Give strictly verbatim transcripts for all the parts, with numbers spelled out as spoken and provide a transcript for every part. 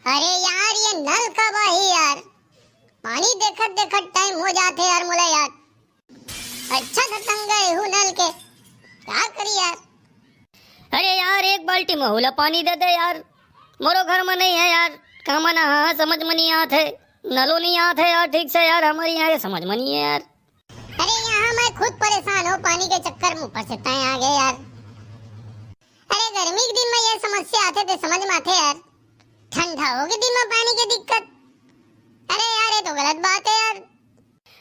अरे यार, ये नल कब आही यार? पानी देखत देखत टाइम हो जाथे यार मोला यार। अच्छा था तंग एहू नल के, का करी यार? अरे यार, एक बाल्टी महू ला पानी दे दे यार, मोरो घर में नहीं है यार। का मना, हाँ, समझ में नहीं आत है, नलो नहीं आत है यार ठीक से यार, हमारे यहाँ ये समझ में नहीं है यार। अरे यहाँ मैं खुद परेशान हो पानी के चक्कर में, ऊपर से तय आ गए यार। अरे गर्मी के दिन में ये समस्या आथे ते समझ में आथे यार, ठंडा हो के दिन में पानी के दिक्कत। अरे यार, ये तो गलत बात है यार।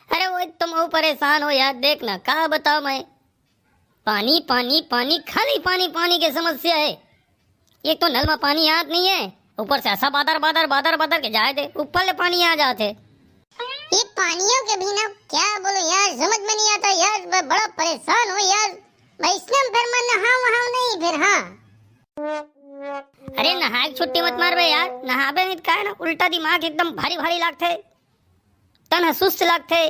अरे वो तुम हो परेशान हो यार, देख ना, का बताओ मैं, पानी पानी पानी, खाली पानी पानी के समस्या है। एक तो नल में पानी आत नहीं है, ऊपर से ऐसा बादर बादर बादर बादर के जाए दे, ऊपर ले पानी आ जाते। ये पानियों के भी ना, क्या बोलो यार, समझ में नहीं आता यार, मैं बड़ा परेशान हूँ यार। वैष्णव फिर मैं नहाव वहाव नहीं फिर, हाँ। अरे नहाए के छुट्टी मत मार बे यार, नहाबे नहीं तो का है ना, उल्टा दिमाग एकदम भारी भारी लागथे, तन ह सुस्त लागथे,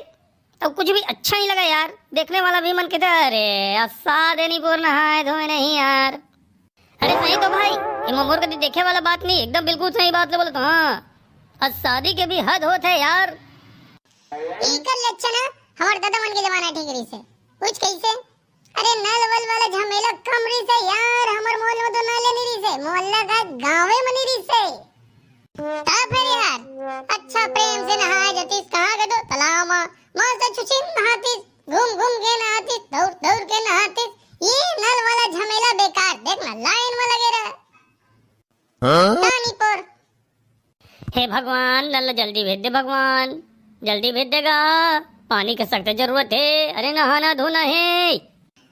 तब कुछ भी अच्छा नहीं लगा यार। देखने वाला भी मन कहते, "अरे असादे निपोर नहाए धोए नहीं यार।" अरे सही तो भाई, ये मोर कभी देखे वाला बात नहीं, एकदम बिल्कुल सही बात ले बोले तो। हाँ, असादी के भी हद होत है यार। एकर लक्षण है, हमारे दादा मन के जमाना ठीक रही से। कुछ कैसे? अरे नल वल वाला झमेला कम रहिसे यार, हमर मोहल्ला में तो नले नहीं रहिसे, मोहल्ला का गाँवे में नहीं रहिसे। ता फिर यार, अच्छा प्रेम से नहाए जातीस, कहाँ के तो तालाब में, मस्त छुछी नहातीस, घूम घूम के नहातीस, दौड़ दौड़ के नहातीस। ये नल वाला झमेला बेकार, देख ना लाइन में लगे रहे। हाँ? तानी पर हे भगवान, नल जल्दी भेज दे भगवान, जल्दी भेज देगा। पानी के सख्त जरूरत है, अरे नहाना धोना है।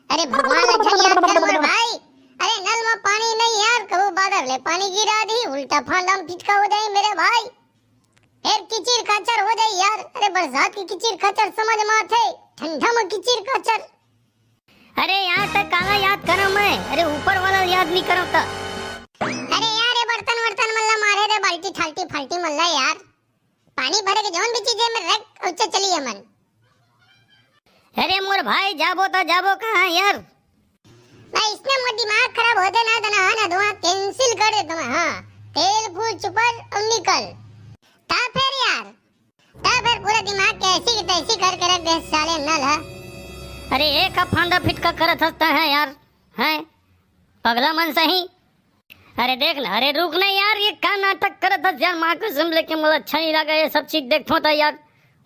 अरे भगवान ला झन याद कर मोर भाई। अरे नल में पानी नहीं यार, कहूँ बादर ले पानी गिरा दी, उल्टा फांदा में फिटका हो जाए मेरे भाई। फिर किचिर काचर हो जाए यार। अरे बरसात की किचिर काचर समझ में आथे, ठंडा में किचिर काचर। अरे यार, तै काला याद करव मैं? अरे ऊपर वाला याद नहीं करव त। अरे यार, ये बर्तन वर्तन मन ला मारे रे, बाल्टी ठाल्टी फाल्टी मन ला यार। पानी भरे के जौन भी चीज है, मैं रख उच्चे चली है मन। अरे मोर भाई, जाबो त जाबो कहाँ यार? भाई, इसने मोर दिमाग खराब होते ना, तो ना, ना, धुआं cancel कर देता मैं, हाँ। तेल फूल चुपर और निकल। ता फिर यार, ता फिर पूरा दिमाग के ऐसी की तैसी करके रख दे साले नल ह। अरे एक फांदा फिटका करत हंसता है यार, हैं पगला मन सही। अरे देख ना, अरे रुक ना यार, ये का नाटक करत हस यार, माँ कसम लेके मोला अच्छा नहीं लगा ये सब चीज। देखो तो यार,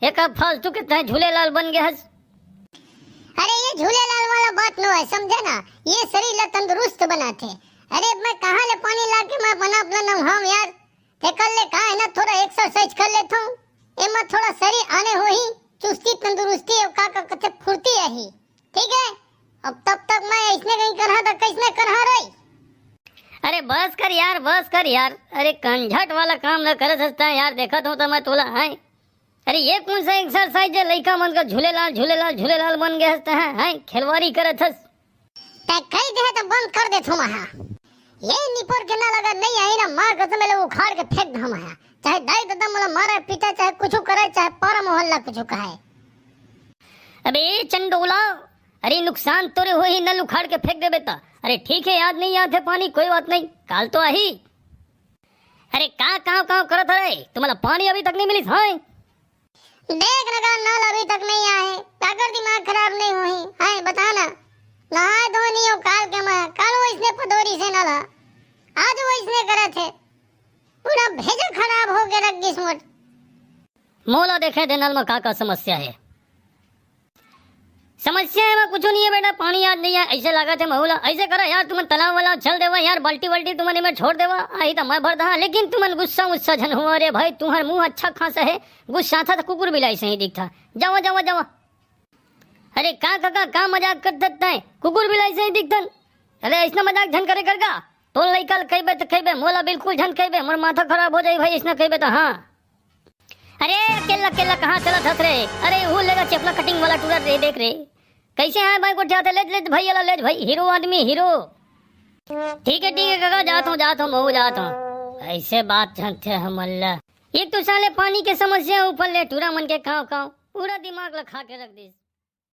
एक फालतू के तय झूलेलाल बन गए हस। अरे ये झूलेलाल वाला बात नो है, समझे ना, ये शरीर ला तंदुरुस्त बनाथे। अरे मैं कहाँ ले पानी ला के मैं बना अपना नहाऊं यार, ते कर ले का है ना, थोड़ा एक्सरसाइज कर लेता हूँ, एमा थोड़ा शरीर आने हो ही, चुस्ती तंदुरुस्ती और का, का कथे फुर्ती आही। ठीक है, अब तब तक मैं इसने कहीं करहा तो कैसने करहा रही। अरे बस कर यार, बस कर यार, अरे कंझट वाला काम न करत हस तैं यार, देखत हूँ तो मैं तोला है। अरे ये कौन सा एक्सरसाइज है, लइका मन का झूलेलाल झूलेलाल झूलेलाल बन गए हस तैं, हैं खिलवाड़ी करत हस। तै कही दे तो बंद कर देथों मैं। ये निपोर के नल अगर नहीं आई ना, माँ कसम ले उखाड़ के फेंक दूं मैं। चाहे दाई ददा मोला मारे पीटे, चाहे कुछ करे, चाहे पारा मोहल्ला कुछ कहे। अबे चंडोला, अरे नुकसान तोरे होही, नल उखाड़ के फेंक देबे त। अरे ठीक है, याद नहीं आत है पानी, कोई बात नहीं, काल तो आही। अरे का काव काव करत हरे, तुम्हारा पानी अभी तक नहीं मिलिस है? देख ना का नल अभी तक नहीं आए, काकर दिमाग खराब नहीं होही, है बता ना। नहाए धोए नहीं हो काल के मैं, काल वो इसने पदोरी से नल ह, आज वो इसने करत है, पूरा भेजा खराब हो के रख दिस मोर। मोला देखे दे नल में का का समस्या है। समस्या एमा कुछू नहीं है बेटा, पानी आज नहीं है, ऐसे लागत है महू ला। ऐसे करा यार, तुमन तालाब वाला चल देवा यार, बाल्टी वाल्टी तुमन एमे छोड़ देवा, आही त मैं भर दहा, लेकिन तुमन गुस्सा उस्सा झन हुआ रे भाई, तुहर मुंह अच्छा खासा है, गुस्सा था त कुकुर बिलाई सही दिखता। जावा जावा जावा। अरे का काका, का मजाक करत हस तैं? कुकुर बिलाई सही दिखथन। अरे ऐसना मजाक झन करे कर का, तोर लइका ल कहिबे त कहिबे, मोला बिल्कुल झन कहिबे, मोर माथा खराब हो जाही भाई, ऐसना कहिबे त। हाँ अरे अकेला अकेला कहाँ चलत हस रे? अरे वो लेगा चेपला कटिंग वाला टूरा रे, देख रे। कैसे आए भाई गोठियाथे, ले ले भाई, एला ले भाई, हीरो आदमी, हीरो। ठीक है ठीक है काका, जात हूँ जात हूँ, महू जात हूँ। ऐसे बात जानते हैं मल्ला। एक तो साले पानी के समस्या, ऊपर ले टूरा मन के काव काव, पूरा दिमाग ला खा के रख दिस।